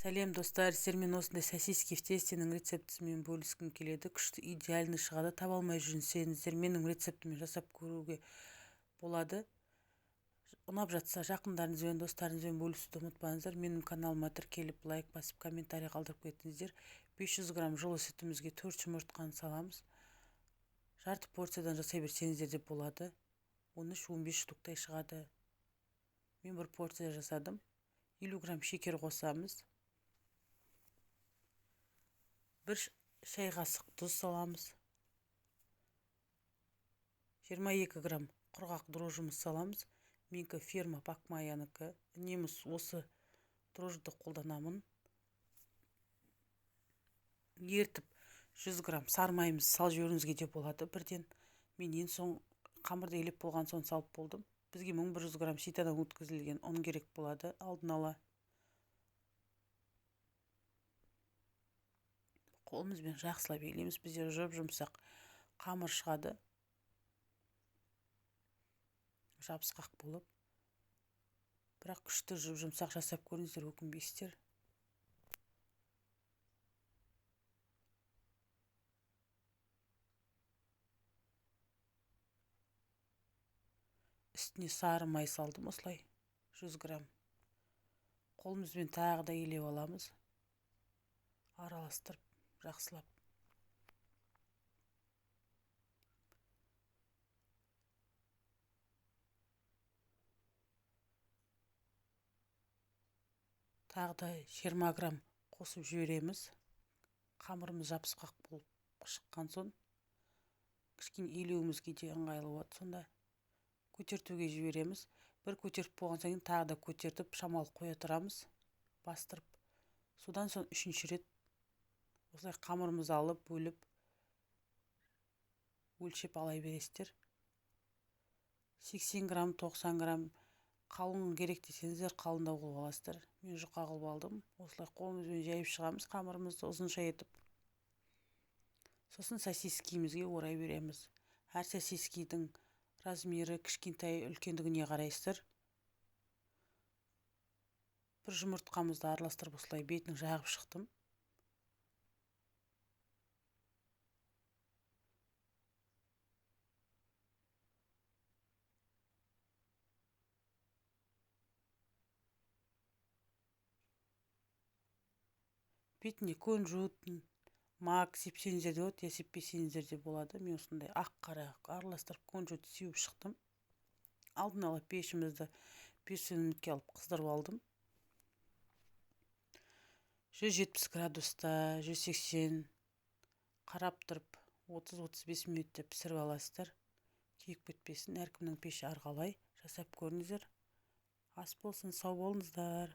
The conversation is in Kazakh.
Сәлем, достар! Сіздермен осындай сосиски в тестенің рецептісімен бөліскім келеді. Күшті, идеальный шығады. Таба алмай жүрсеңіздер, менің рецептіммен жасап көруге болады. Ұнап жатса, жақындарыңызбен, достарыңызбен бөлісуді ұмытпаңыздар. Менің каналыма тіркеліп, лайк басып, комментарий қалдырып кетіңіздер. 500 грамм жылы сүтімізге 4 жұмыртқаны саламыз. Жарты порциядан жасай берсеңіздер де болады. 13-15 штуктай шығады. Мен бір порция жасадым. 50 грамм шекер қосамыз. 1 шай қасық тұз саламыз. 22 грамм құрғақ дрожжымыз саламыз. Менікі фирма Бакмаянікі. Үнемі осы дрожжды қолданамын. Ертіп 100 грамм сары майымызды салып жіберуіңізге де болады бірден. Мен ең соң қамырды елеп болған соң салып болдым. Бізге 1100 грамм ситадан өткізілген ұн керек болады алдын ала. Қолымызбен жақсылап елейміз. Бізде жұп-жұмсақ қамыр шығады. Жабысқақ болып. Бірақ күшті жұп-жұмсақ жасап көріңіздер, өкінбейсіздер. Үстіне сары май салдым осылай 100 грамм. Қолымызбен тағы да елеп аламыз. Араластырып жақсылап. Тағы да 20 грамм қосып жібереміз. Қамырымыз жабысқақ болып шыққан соң кішкене елеуімізге де ыңғайлы болады. Сонда көтертуге жібереміз. Бір көтеріп болған соң тағы да көтертіп шамалы қоя тұрамыз, бастырып. Содан соң үшінші рет осылай қамырымызды алып, бөліп, өлшеп ала бересіздер. 80 грамм, 90 грамм қалың керек десеңіздер, қалыңдау қылып аласыздар. Мен жұқа қылып алдым. Осылай қолымызбен жайып шығамыз қамырымызды ұзынша етіп. Сосын сосискимізге орай береміз. Әр сосискидің размері кішкентай үлкендігіне қарайсыздар. Бір жұмыртқамызды араластырып осылай бетін жағып шықтым. Бетіне кунжут, мак сепсеңіздер де болады, я сеппесеңіздер де болады. Мен осындай ақ қара араластырып кунжут сеуіп шықтым. Алдын ала пешімізді 5 минутке алып қыздырып алдым. 170 градуста, 180 қарап тұрып 30-35 минутте пісіріп аласыздар. Күйіп кетпесін, әркімнің пеші әрқалай. Жасап көріңіздер. Ас болсын, сау болыңыздар.